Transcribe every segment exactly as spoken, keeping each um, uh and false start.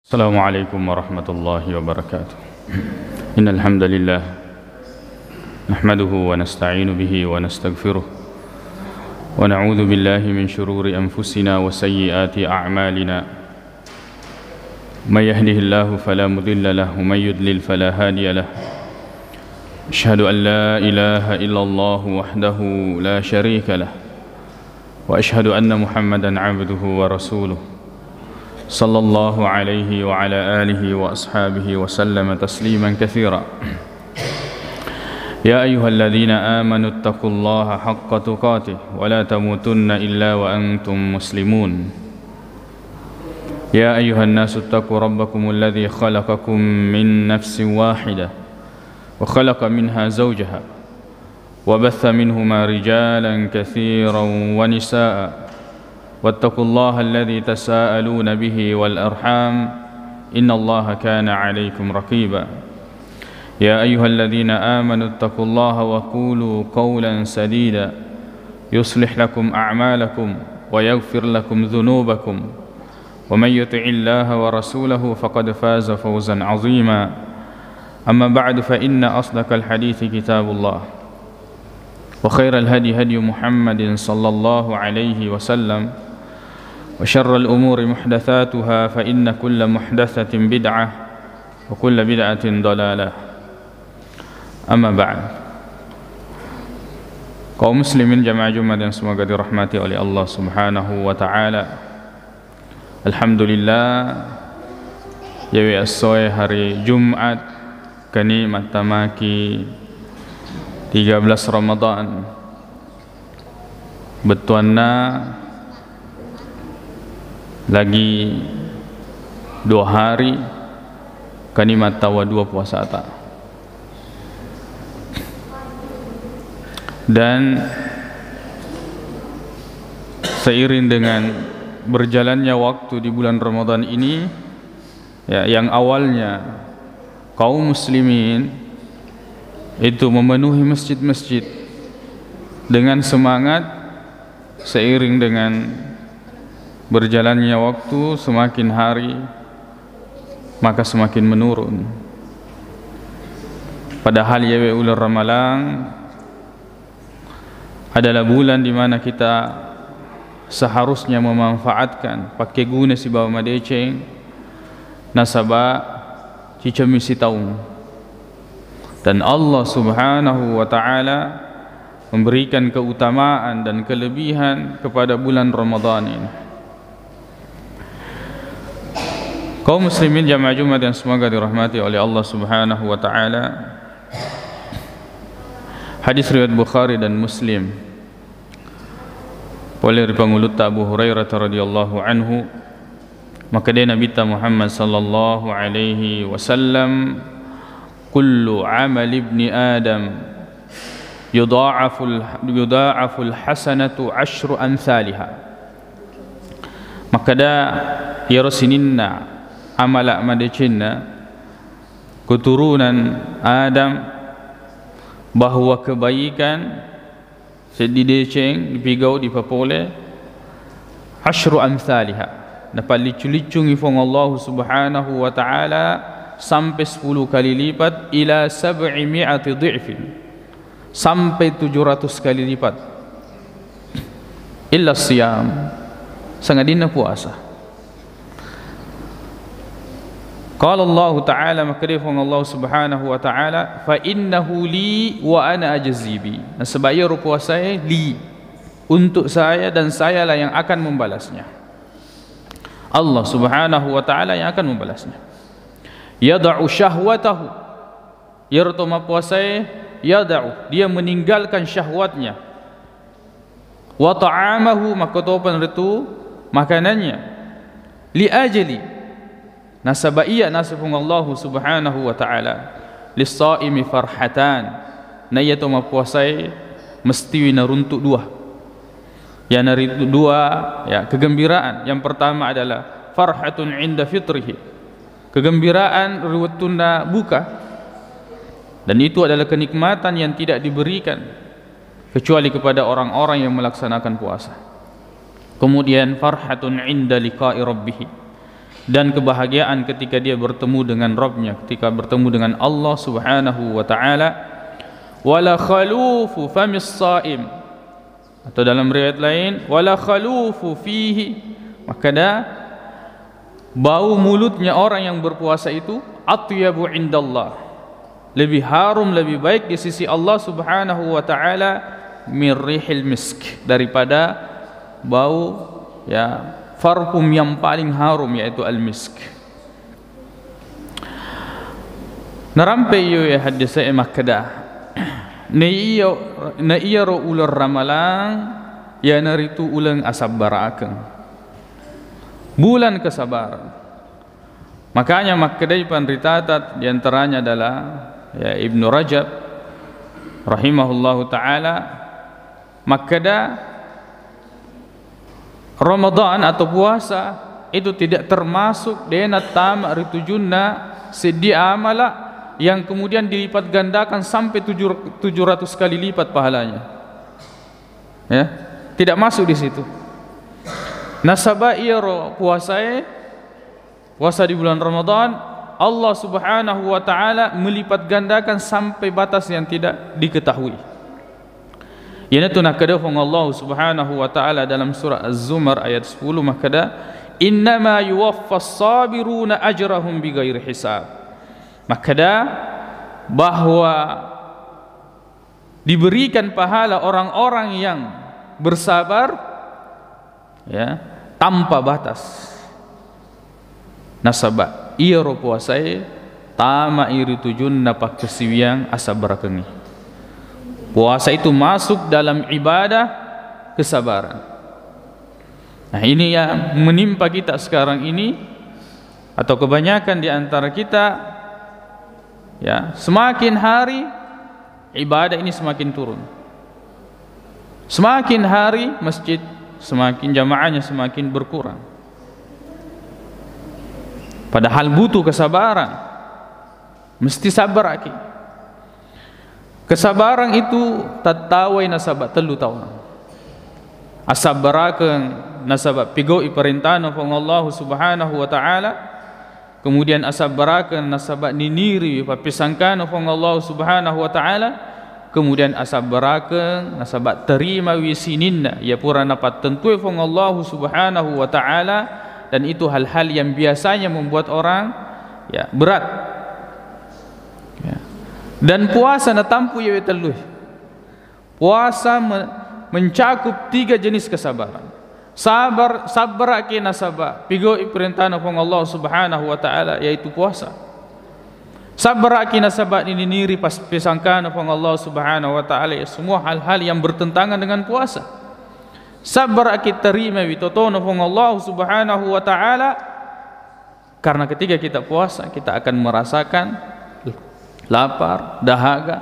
السلام عليكم ورحمة الله وبركاته. إن الحمد لله نحمده ونستعين به ونستغفره، ونعوذ بالله من شرور أنفسنا وسيئات أعمالنا. من يهده الله فلا مضل له، ومن يضلل فلا هادي له. أشهد أن لا إله إلا الله وحده لا شريك له، وأشهد أن محمدا عبده ورسوله، صلى الله عليه وعلى آله وأصحابه وسلم تسليما كثيرا. يا أيها الذين آمنوا اتقوا الله حق تقاته ولا تموتن إلا وأنتم مسلمون. يا أيها الناس اتقوا ربكم الذي خلقكم من نفس واحدة وخلق منها زوجها وبث منهما رجالا كثيرا ونساء، واتقوا الله الذي تساءلون به والأرحام، إن الله كان عليكم رقيبا. يا أيها الذين آمنوا اتقوا الله وقولوا قولا سديدا، يصلح لكم أعمالكم ويغفر لكم ذنوبكم، ومن يطع الله ورسوله فقد فاز فوزا عظيما. أما بعد، فإن أصدق الحديث كتاب الله، وخير الهدي هدي محمد صلى الله عليه وسلم، وشر الأمور محدثاتها، فإن كل محدثة بدعة، وكل بدعة ضلالة. أما بعد. Kaum muslimin jamaah Jumat yang semoga dirahmati oleh Allah Subhanahu wa Ta'ala. Alhamdulillah, iyawe essoe hari Jumat, kani mattamaki tiga belas Ramadan. Bettuanna lagi dua hari, kani mattawa dua puasata. Dan seiring dengan berjalannya waktu di bulan Ramadan ini, ya, yang awalnya kaum muslimin itu memenuhi masjid-masjid dengan semangat, seiring dengan berjalannya waktu, semakin hari maka semakin menurun. Padahal iyawe uleng Ramalang adalah bulan di mana kita seharusnya memanfaatkan, pakkeguna sibawa madeceng, nasaba cicemmi sitaung. Dan Allah Subhanahu wa Ta'ala memberikan keutamaan dan kelebihan kepada bulan Ramadan ini. Kaum muslimin jamaah Jumat yang semoga dirahmati oleh Allah Subhanahu wa Ta'ala. Hadis riwayat Bukhari dan Muslim. Pole ri pangulutta Abu Hurairah radhiyallahu anhu, makkeda Nabitta Muhammad sallallahu alaihi wasallam, "Kullu amal ibni Adam yudha'aful, yudha'aful hasanatu asyru amthaliha." Makkeda, iyaro sininna amala madecenna keturunan Adam, bahwa kebaikan seddi deceng dipigau, dipapole, asyru amthaliha, napalliccu-liccungi Fuang Allahu Subhanahu wa Ta'ala sampai sepuluh kali lipat, ila sab'i mi'ati dhi'fin, sampai tujuh ratus kali lipat. Illa siyam, sangadinna puasa. Qala Allahu Ta'ala, makkeda Fuang Allah Subhanahu wa Ta'ala, "Fa innahu li wa ana ajzi bi." Nasaba iyaro puasae li, untuk saya dan sayalah yang akan membalasnya. Allah Subhanahu wa Ta'ala yang akan membalasnya. Yada'u syahwatahu. Iyaro to mappuasae, yada'u, dia meninggalkan syahwatnya. Wa ta'amahu, makkotopeng ritu makanannya. Li ajli, nasaba iya naseng Allahu Subhanahu wa Ta'ala, "Lis-shaimi farhatan." Na iya to mappuasae mestiwi naruntuk dua. Iyanaritu dua, ya, kegembiraan. Yang pertama adalah farhatun inda fitrihi, kegembiraan ri wettunna buka. Dan itu adalah kenikmatan yang tidak diberikan kecuali kepada orang-orang yang melaksanakan puasa. Kemudian, farhatun inda liqa'i rabbih, Dan kebahagiaan ketika dia bertemu dengan Rabbnya, ketika bertemu dengan Allah Subhanahu wa Ta'ala. "Wala khalufu famis saim." Atau dalam riwayat lain, "Wala khalufu fihi." Makkeda, bau mulutnya orang yang berpuasa itu atyabu indallah, lebih harum, lebih baik di sisi Allah Subhanahu wa Ta'ala, min rihil misk, daripada bau, ya, parfum yang paling harum, yaitu al-misk. Narampe iyo ya hadise e makkeda, na iya, na iyaro uleng Ramalang, iyanaritu uleng asabbarakeng, bulan kesabaran. Makanya makkedai panritata, diantaranya adalah, ya, Ibnu Rajab rahimahullahu ta'ala, makkeda, Ramadan atau puasa itu tidak termasuk dena tama ri tujunna seddi amala yang kemudian dilipat gandakan sampai tujuh, tujuh ratus kali lipat pahalanya. Ya, tidak masuk di situ. Nasaba iyaro puasae, puasa di bulan Ramadan, Allah Subhanahu wa Ta'ala melipat gandakan sampai batas yang tidak diketahui. Iyanatu nakkeda Puang Allah Subhanahu wa Ta'ala dalam surah Az-Zumar ayat sepuluh, makkeda, "Innama yuwaffas sabiruna ajrahum bighairi hisab." Makkeda bahwa diberikan pahala orang-orang yang bersabar, ya, tanpa batas. Nasaba iyaro puasae tama iri tujunna pakkasiwiang asabbarakengnge. Puasa itu masuk dalam ibadah kesabaran. Nah, ini yang menimpa kita sekarang ini, atau kebanyakan di antara kita, ya, semakin hari ibadah ini semakin turun. Semakin hari masjid semakin, jamaahnya semakin berkurang. Padahal butuh kesabaran. Mesti sabbaraki. Kesabaran itu tattawai nasaba tellu taung. Asabbarakeng nasaba pigau'i parentana Puang Allah Subhanahu wa Ta'ala, kemudian asabbarakeng nasaba niniri pappisangkana Puang Allah Subhanahu wa Ta'ala, kemudian asabbarakeng nasaba terimawi sininna iya pura napattentue Puang Allah Subhanahu wa Ta'ala, dan itu hal-hal yang biasanya membuat orang, ya, berat. Ya. Dan puasa natampu iyawe tellue. Puasa me-, mencakup tiga jenis kesabaran. Sabar, sabbaraki nasaba pigau'i perintahna Puang Allah Subhanahu wa Ta'ala, yaitu puasa. Sabbaraki nasaba niniri pas-, pisangkana Puang Allah Subhanahu wa Ta'ala, ya, semua hal-hal yang bertentangan dengan puasa. Sabbaraki terimawi totona Puang Allah Subhanahu wa Ta'ala, karena ketika kita puasa, kita akan merasakan lapar, dahaga,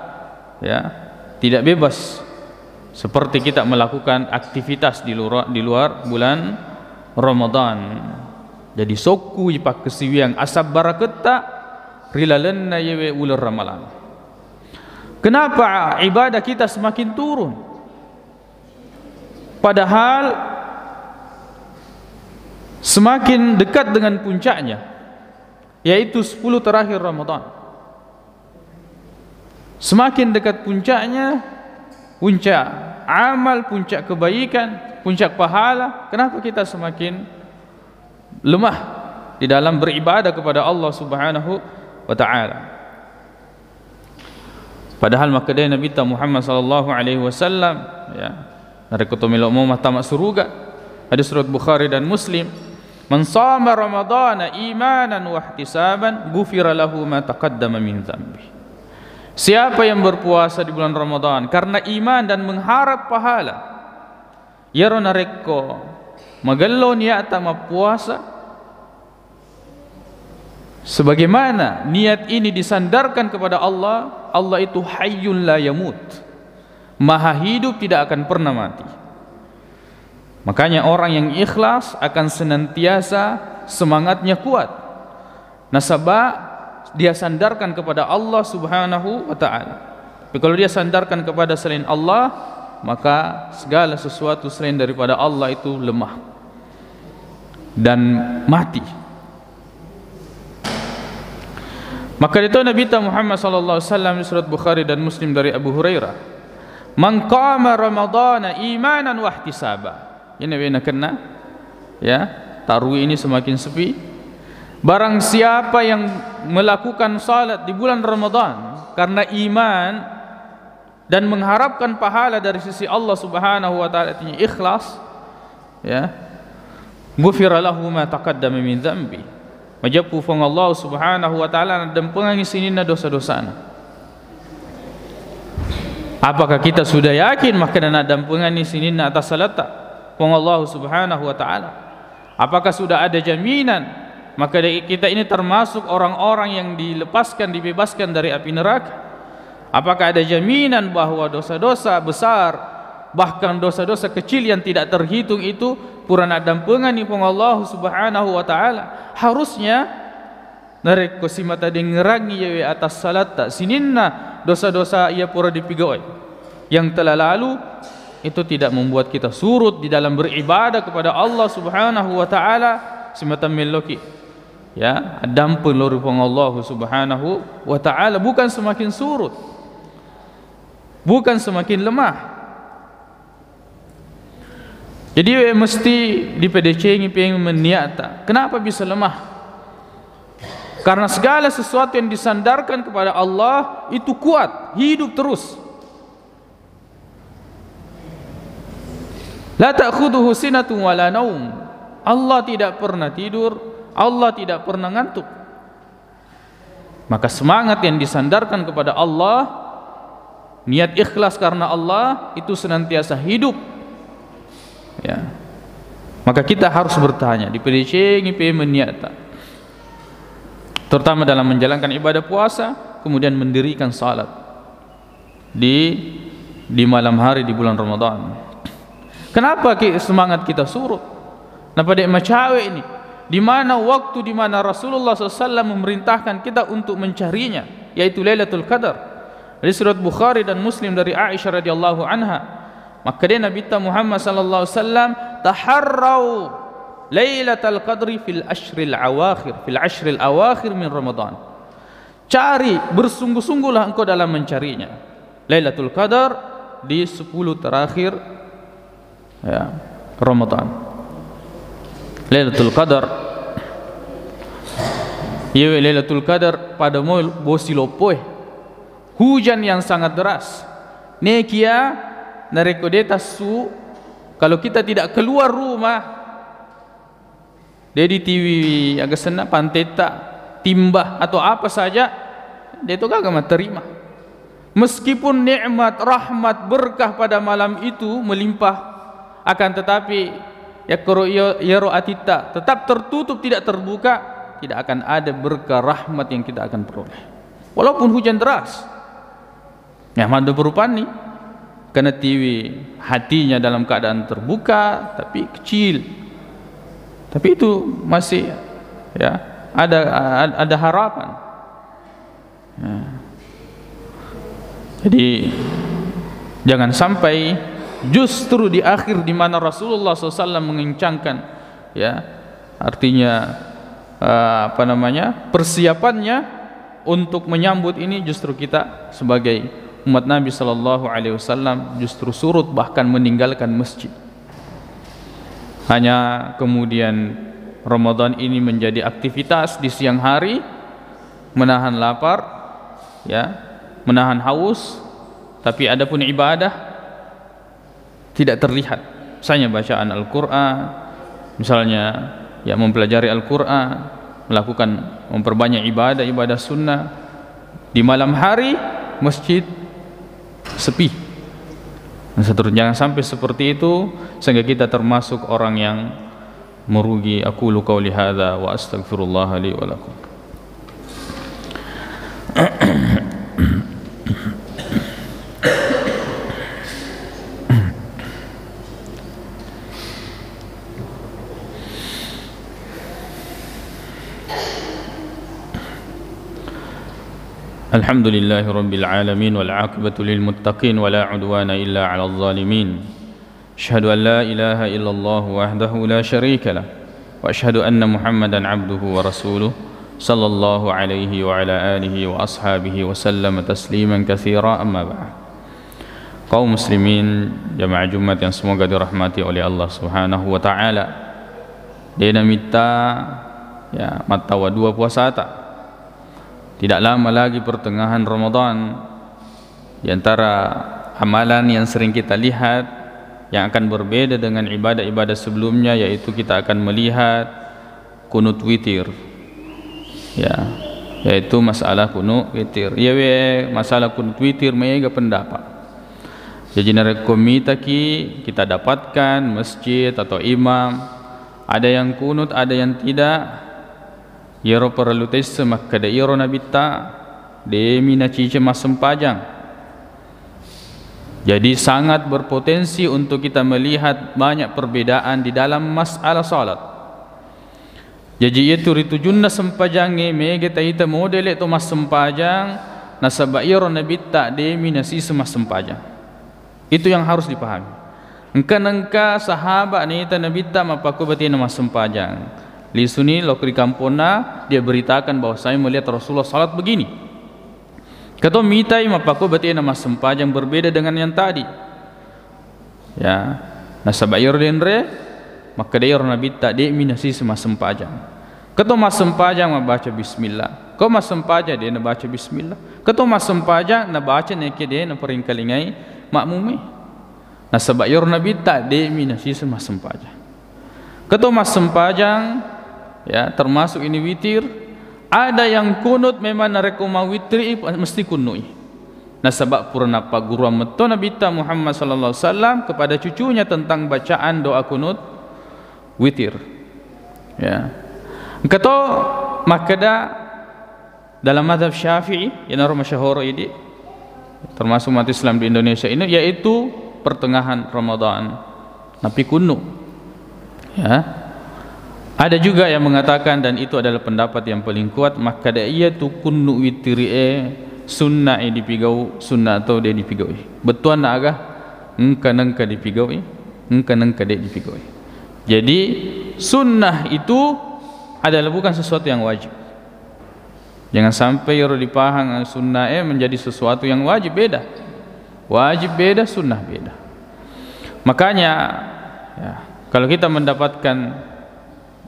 ya, tidak bebas seperti kita melakukan aktivitas di luar, di luar bulan Ramadan. Jadi, sokku pakkasiwiang asabbaraketta ri lalenna iyawe uleng Ramalang. Kenapa ibadah kita semakin turun? Padahal semakin dekat dengan puncaknya, yaitu sepuluh terakhir Ramadan. Semakin dekat puncaknya, puncak amal, puncak kebaikan, puncak pahala, kenapa kita semakin lemah di dalam beribadah kepada Allah Subhanahu wa Ta'ala? Padahal makkedai Nabitta Muhammad sallallahu alaihi wasallam, ya, narekko to melo'mo mattama suruga, hadis riwayat Bukhari dan Muslim, "Man shama Ramadana imanan wahtisaban, ghufira lahu ma taqaddama min dzambi." Siapa yang berpuasa di bulan Ramadan karena iman dan mengharap pahala, iyaro narekko magello niatta mappuasa, sebagaimana niat ini disandarkan kepada Allah, Allah itu hayyun la yamut, maha hidup, tidak akan pernah mati. Makanya orang yang ikhlas akan senantiasa semangatnya kuat. Nasaba dia sandarkan kepada Allah Subhanahu wa Ta'ala. Tapi kalau dia sandarkan kepada selain Allah, maka segala sesuatu selain daripada Allah itu lemah dan mati. Makkeda to Nabitta Muhammad sallallahu alaihi wasallam di surat Bukhari dan Muslim dari Abu Hurairah, "Man qama Ramadana imanan wahtisaba." Ini wena kena, ya, tarwi ini semakin sepi. Barang siapa yang melakukan salat di bulan Ramadan karena iman dan mengharapkan pahala dari sisi Allah Subhanahu wa Ta'ala, artinya ikhlas, ya, ghufira lahu ma taqaddama min dzambi. Majeppu Puang Allah Subhanahu wa Ta'ala naddampengangi sininna dosa-dosana. Apakah kita sudah yakin makkeda naddampengangi sininna atas salata Puang Allah Subhanahu wa Ta'ala? Apakah sudah ada jaminan? Maka dari kita ini termasuk orang-orang yang dilepaskan, dibebaskan dari api neraka. Apakah ada jaminan bahwa dosa-dosa besar, bahkan dosa-dosa kecil yang tidak terhitung itu pura naddampenganni Puang Allah Subhanahu wa Ta'ala? Harusnya narekko simata dengerangi yawe atas salatta sininna dosa-dosa iya pura dipigawe yang telah lalu, itu tidak membuat kita surut di dalam beribadah kepada Allah Subhanahu wa Ta'ala. Simata melloki, ya, addampeng lao ri Puang Allah Subhanahu wa Ta'ala, bukan semakin surut, bukan semakin lemah. Jadi, we, mesti dipedecengi peng menniatta. Kenapa bisa lemah? Karena segala sesuatu yang disandarkan kepada Allah itu kuat, hidup terus. La ta'khudhuhu sinatun wala naum. Allah tidak pernah tidur, Allah tidak pernah ngantuk. Maka semangat yang disandarkan kepada Allah, niat ikhlas karena Allah itu senantiasa hidup. Ya. Maka kita harus bertanya, dipedecengi peng menniatta. Terutama dalam menjalankan ibadah puasa, kemudian mendirikan salat di, di malam hari di bulan Ramadan. Kenapa ki-, semangat kita surut? Napa de' macawe ini? Di mana waktu di mana Rasulullah sallallahu alaihi wasallam memerintahkan kita untuk mencarinya, yaitu Lailatul Qadar. Dari surat Bukhari dan Muslim dari Aisyah radhiyallahu anha. Makkeda Nabitta Muhammad sallallahu alaihi wasallam, "Taharrau Lailatul Qadri fil ashril awakhir, fil ashril awakhir min Ramadan." Cari, bersungguh-sungguhlah engkau dalam mencarinya. Lailatul Qadar di sepuluh terakhir, ya, Ramadan. Lailatul Qadar. Iyawe Lailatul Qadar pada mo bosi loppoe. Hujan yang sangat deras. Nekia narekko de' tassu, kalau kita tidak keluar rumah, de' ditiwi aga senna pantetta, timba atau apa saja, de' to gaga matterima. Meskipun nikmat, rahmat, berkah pada malam itu melimpah, akan tetapi yakkoro iyo, iyaro atitta tetap tertutup, tidak terbuka, tidak akan ada berkah rahmat yang kita akan peroleh. Walaupun hujan deras. Ya, maddo berupanni. Karena tiwi hatinya dalam keadaan terbuka, tapi kecil. Tapi itu masih, ya, ada, ada harapan. Ya. Jadi, jangan sampai justru di akhir di mana Rasulullah sallallahu alaihi wasallam mengencangkan, ya, artinya, eh, apa namanya, persiapannya untuk menyambut ini, justru kita sebagai umat Nabi sallallahu alaihi wasallam justru surut, bahkan meninggalkan masjid. Hanya kemudian Ramadan ini menjadi aktivitas di siang hari, menahan lapar, ya, menahan haus, tapi adapun ibadah tidak terlihat. Misalnya bacaan Al-Quran, misalnya, ya, mempelajari Al-Quran, melakukan, memperbanyak ibadah, ibadah sunnah. Di malam hari, masjid sepi. Dan seterusnya, jangan sampai seperti itu, sehingga kita termasuk orang yang merugi. Aqulu qauli hadza wa astaghfirullah li wa lakum. الحمد لله رب العالمين، والعاقبة للمتقين، ولا عدوان إلا على الظالمين. أشهد أن لا إله إلا الله وحده لا شريك له، وأشهد أن محمدا عبده ورسوله. Sallallahu alaihi wa ala alihi wa ashabihi wa sallama tasliman katsira, amma ba'd. Kaum muslimin, jamaah Jumat yang semoga dirahmati oleh Allah Subhanahu wa taala. De' namitta, ya, mattawa dua puasata. Tidak lama lagi pertengahan Ramadan. Di antara amalan yang sering kita lihat yang akan berbeda dengan ibadah-ibadah sebelumnya, yaitu kita akan melihat kunut witir. Ya, yaitu masalah kunut witir. Iyawe masalah kunut witir maega pendapat. Jaji narekko mitaki kita dapatkan masjid atau imam, ada yang kunut, ada yang tidak, iyaro parellu taisseng makkeda iyaro nabitta, de'mi naciceng massempajang. Jadi sangat berpotensi untuk kita melihat banyak perbedaan di dalam masalah salat. Jaji, iyatu ritujunna sempajangnge, mega taita modele to massempajang, nasaba iyaro nabitta de'mi nasiseng massempajang. Itu yang harus dipahami. Engka nengka sahabat naita nabitta mappakko batena massempajang. Lisuni lao ri kamponna, dia beritakan bahwa saya melihat Rasulullah salat begini. Kato mitai mappakko batena massempajang berbeda dengan yang tadi. Ya, nasaba iyaro denre, makkeda iyaro nabitta, de'mi nasiseng massempajang. Kato massempajang mabbaca bismillah. Ko massempajang de' nabaca bismillah. Kato massempajang nabaca nekke de' naparingkalingai makmume. Nasaba iyaro nabitta, de'mi nasiseng massempajang. Kato massempajang, ya, termasuk ini witir, ada yang kunut memang narekko mawitri mesti kunnu'i. Nasaba pura nappagguruang metto Nabitta Muhammad sallallahu alaihi wasallam kepada cucunya tentang bacaan doa kunut witir. Ya. Engka to makkeda dalam mazhab Syafi'i, iyanaro masyahoro idi, termasuk umat Islam di Indonesia ini, yaitu pertengahan Ramadan. Nappikunnu. Ya. Ada juga yang mengatakan, dan itu adalah pendapat yang paling kuat, makkeda iyatu kunnu witiri'e sunna'i dipigau, sunna atau de' dipigaui. Bettuanna aga? Engka nengka dipigaui, engka nengka de' dipigaui. Jadi, sunnah itu adalah bukan sesuatu yang wajib. Jangan sampai iyaro dipahang sunnae menjadi sesuatu yang wajib, beda. Wajib beda, sunnah beda. Makanya, ya, kalau kita mendapatkan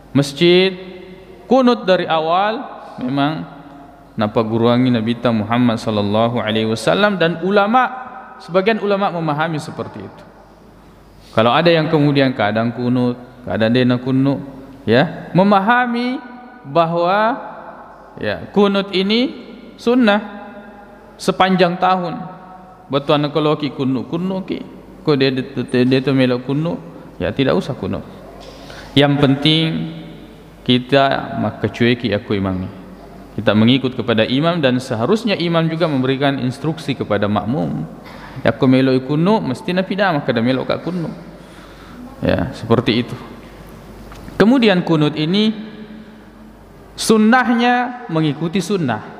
masjid kunut dari awal, memang napagguruangi Nabitta Muhammad sallallahu alaihi wasallam, dan ulama, sebagian ulama memahami seperti itu. Kalau ada yang kemudian kadang kunut, kadang de' nakunnu, ya, memahami bahwa, ya, kunut ini sunnah sepanjang tahun. Bettuanna ko loki kunnu, kunnuki. Ko de', de', de', de' to melo kunnu, ya tidak usah kunut. Yang penting kita makkacueki akko imangnge. Kita mengikut kepada imam, dan seharusnya imam juga memberikan instruksi kepada makmum. Yakko meloi kunnu, mesti napida makkeda meloka kunnu. Ya, seperti itu. Kemudian kunut ini sunnahnya mengikuti sunnah.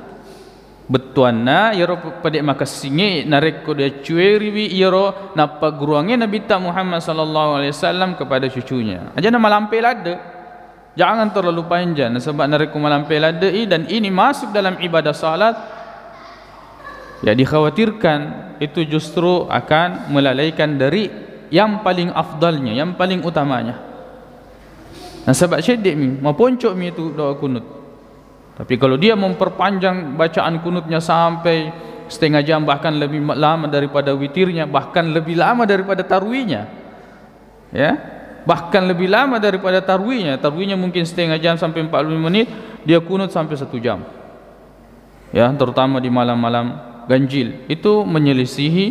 Bettuanna, iyaro pe-, pede' makessingnge narekko diaccueriwi iyaro nappagguruangnge Nabitta Muhammad sallallahu alaihi wasallam kepada cucunya. Ajana malampe ladde. Jangan terlalu panjang, nasaba narekko malampe ladde'i dan ini masuk dalam ibadah salat, ya dikhawatirkan itu justru akan melalaikan dari yang paling afdalnya, yang paling utamanya. Nasaba cedde'mi, maponco'mi itu doa kunut. Tapi kalau dia memperpanjang bacaan kunutnya sampai setengah jam, bahkan lebih lama daripada witirnya, bahkan lebih lama daripada tarwinya, ya, bahkan lebih lama daripada tarwinya, tarwinya mungkin setengah jam sampai empat puluh lima menit, dia kunut sampai satu jam, ya, terutama di malam-malam ganjil, itu menyelisihi,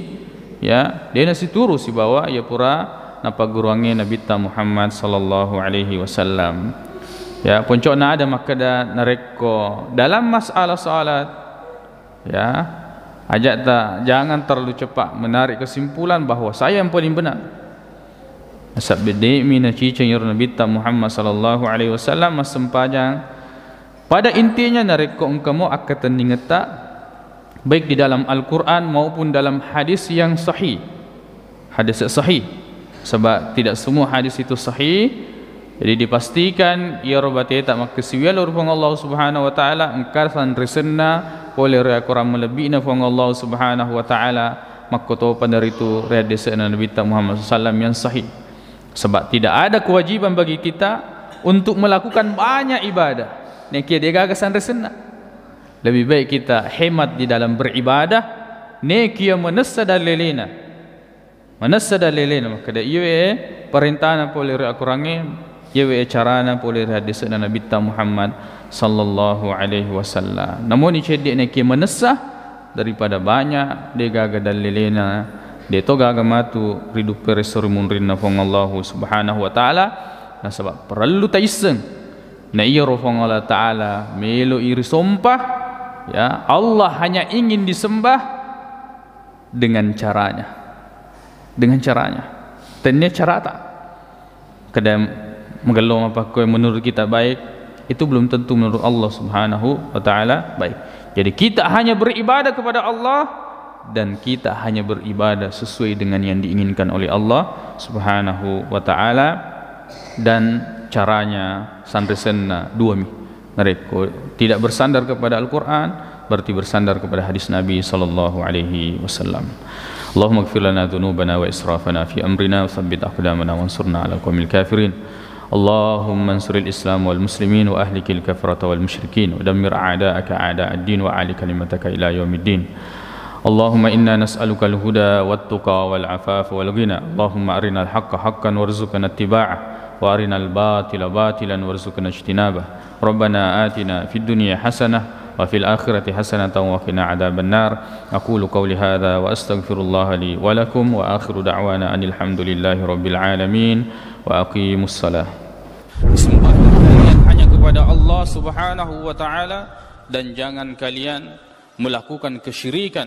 ya, de' nasituru sibawa iya pura napagguruangnge Nabitta Muhammad sallallahu alaihi wasallam. Ya, poncokna ada makkeda narekko dalam masalah salat, ya, aja' ta, jangan terlalu cepat menarik kesimpulan bahwa saya yang paling benar. Nasaba de'mi naciceng iyaro Nabitta Muhammad sallallahu alaihi wasallam massempajang. Pada intinya, narekko engkamo akkatenninge'ta, baik di dalam Al-Quran maupun dalam hadis yang sahih. Hadis sahih. Sebab tidak semua hadis itu sahih, Jadi dipastikan iyaro bateta makkasiwiang lao ri Puang Allah Subhanahu wa Ta'ala, engka sanrisenna pole ri akorang malebbi'na Puang Allah Subhanahu wa Ta'ala, makkotopa naritu ri haddese'na Nabitta Muhammad sallallahu alaihi wasallam yang sahih. Sebab tidak ada kewajiban bagi kita untuk melakukan banyak ibadah nekia degaga sanrisenna. Lebih baik kita hemat di dalam beribadah, nekia manessa dallelena. Manessa dallelena, makkeda iyawe parentana pole ri akorangnge, iyawe carana pole ri haddese'na Nabitta Muhammad sallallahu alaihi wasallam. Namoni cedde' nekia manessa daripada banyak degaga dallelena, de' to gaga matu ri duppe resso ri munrinna Puang Allahu Subhanahu wa Ta'ala, nasaba parellu taisseng. Na iyaro Puang Allah Ta'ala melo i risompa, ya, Allah hanya ingin disembah dengan caranya. Dengan caranya. Tennia carata. Kada magello mapakkoe menurut kita baik, itu belum tentu menurut Allah Subhanahu wa Ta'ala baik. Jadi kita hanya beribadah kepada Allah dan kita hanya beribadah sesuai dengan yang diinginkan oleh Allah Subhanahu wa Ta'ala dan caranya sanrisenna duami. Narekko tidak bersandar kepada Al-Quran, berarti bersandar kepada hadis Nabi sallallahu alaihi wasallam. اللهم اغفر لنا ذنوبنا وإسرافنا في أمرنا وثبت أقدامنا وانصرنا على القوم الكافرين. اللهم انصر الإسلام والمسلمين وأهلك الكفرة والمشركين ودمر أعداءك أعداء الدين وأعل كلمتك إلى يوم الدين. اللهم إنا نسألك الهدى والتقى والعفاف والغنى. اللهم أرنا الحق حقا وارزقنا اتباعه وأرنا الباطل باطلا وارزقنا اجتنابه. ربنا آتنا في الدنيا حسنة وفي الآخرة حسنة وقنا عذاب النار. أقول قولي هذا وأستغفر الله لي ولكم وآخر دعوانا أن الحمد لله رب العالمين. وأقيموا الصلاة. Sembahlah kalian hanya kepada Allah Subhanahu wa Ta'ala dan jangan kalian melakukan kesyirikan.